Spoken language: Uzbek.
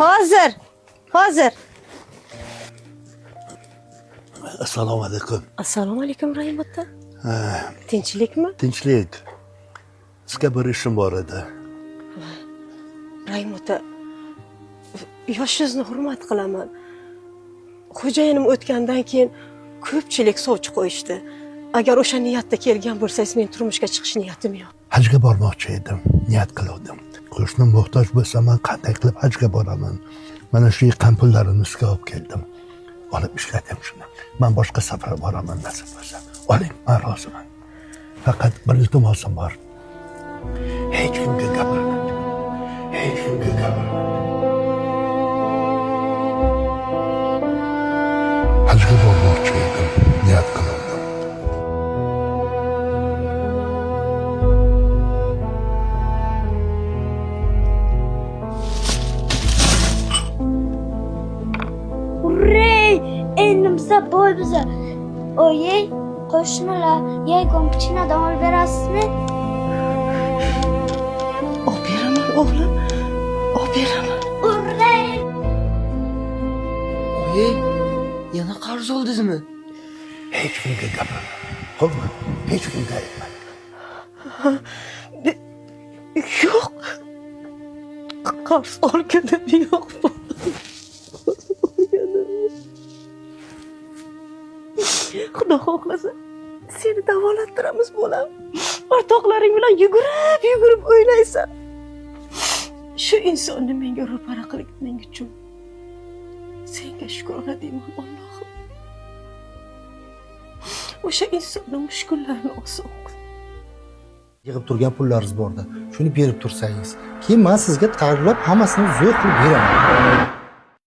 Hozir. Hozir. Assalomu alaykum. Assalomu alaykum, Rahim ota. Tinchlikmi? Tinchlik. Sizga bir ishim bor edi. Rahim ota, yoshingizni hurmat qilaman. Xo'jayinim o'tgandan keyin ko'pchilik sovchi qo'yishdi. Agar o'sha niyatda kelgan bo'lsangiz, men turmushga chiqish niyatim yo'q. Hajga bormoqchi edim, niyat qiluvdim. Qo'shnim muhtoj bo'lsa, man qanday qilib hajga boraman? Mana shu yiqqan pullarimni sizga olib keldim. Olib ishlating shuni. Man boshqa safar boraman nasib bo'lsa. Oling, man roziman. Faqat bir iltimosim bor. Hech kimga gapirmang. Hech kimga gapirmang. Hajga bormoqchi edim, niyat qiluvdim. Hurray! Endi biza boy biza. Oyi, qo'shnilar, yegon pichinadan olib berasizmi? Olib beraman, o'g'lim. Olib beraman. Hurray! Oyi, yana qarz oldingizmi? Hech kimga gapirmang. Xo'pmi? Hech kimga aytmang. Yo'q. Qarz olganim yo'q. Qarz olganim yo'q. Xudo xohlasa, seni davolattiramiz, bolam. O'rtoqlaring bilan yugurib, yugurib o'ynaysan. Shu insonni menga ro'para qilganing uchun senga shukrona deyman, Allohim. O'sha insonni mushkullarini oson qil. Yig'ib turgan pullaringiz borda, shuni berib tursangiz, keyin man sizga tayyorlab hammasini zo'r qilib beraman.